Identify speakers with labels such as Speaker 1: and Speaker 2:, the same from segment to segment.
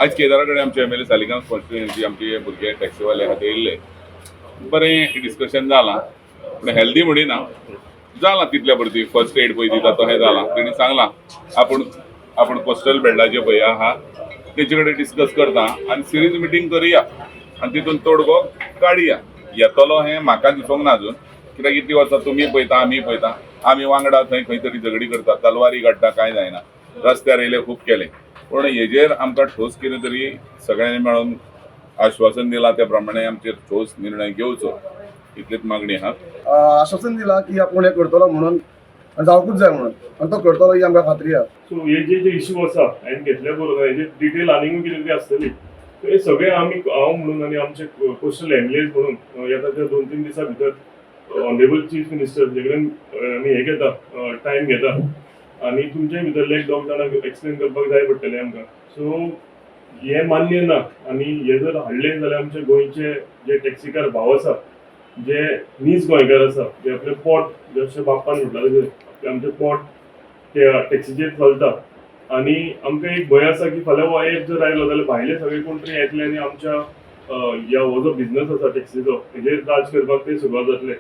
Speaker 1: आयज केदारा कडेन आमचे एमएलए सालिगांव कॉन्स्टिट्युएन्सी, आमचे भुरगे टॅक्सीवाले आहा ते येयल्ले. बरें डिस्कशन जालां, पूण हेल्दी म्हणिना जालां तितल्या पुरती. फर्स्ट एड पळय दिता तशें जालां. तेणी सांगलां, आपूण आपूण कोस्टल बेल्टाचे पळय आहा तेचे कडेन डिस्कस करता आनी सिरीज मिटींग करुया आनी तितून तोडगो काडया. येतलो हें म्हाका दिसोंक ना अजून, कित्याक इतलीं वर्सां तुमी पळयता, आमी पळयता, आमी वांगडा थंय खंय तरी झगडी करता, तलवारी काडटा, कांय जायना. रस्त्यार येयले, खूब केलें, पूण हेजेर आमकां ठोस कितें तरी सगळ्यांनी मेळून आश्वासन दिलां, त्या प्रमाणे आमचेर ठोस निर्णय घेवचो, इतलीच मागणी आहा.
Speaker 2: आश्वासन दिलां की आपूण हें करतलो म्हणून आनी जावकूच जाय म्हणून आनी तो करतलो ही आमकां खात्री आहा.
Speaker 3: सो हे जे जे इश्यू आसा हांवें घेतले बरोबर, हेजे डिटेल आनीकूय कितें तरी आसतली. सो हे सगळे आमी, हांव म्हणून आनी आमचे कोस्टल एमएलएज म्हणून येता त्या 2-3 दिसां भितर ऑनरेबल चीफ मिनिस्टर जे कडेन आमी हे घेता, टायम घेता आनी तुमच्या भितरले एक दोग जाणांक एक्सप्लेन करपाक जाय पडटलें आमकां. सो हे मान्य ना आनी हे जर हाडले जाल्यार आमचे गोंयचे जे टॅक्सीकार भाव आसा, जे नीज गोंयकार आसा, जे आपलें पोट, जशें बाप्पान म्हटलां तशें आपलें आमचें पोट त्या टॅक्सीचेर चलता आनी आमकां एक भंय आसा की फाल्यां हो एप जर आयलो जाल्यार भायले सगळे कोण तरी येतले आनी आमच्या ह्या हो जो बिझनस आसा टॅक्सीचो, हेजेर राज करपाक ते सुरवात जातले.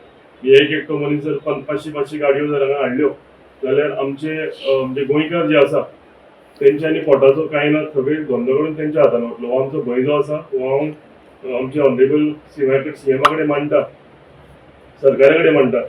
Speaker 3: एक एकटो मनीस जर पांचशे पांचशे गाडयो जर हांगा हाडल्यो जाल्यार आमचे म्हणजे गोंयकार जे आसा तेंच्या आनी पोटाचो कांय ना, सगळे धंदो करून तेंच्या हातान वतलो. हो आमचो भंय जो आसा हो हांव आमचे ऑनरेबल सीएमा कडेन मांडटा, सरकारा कडेन मांडटा.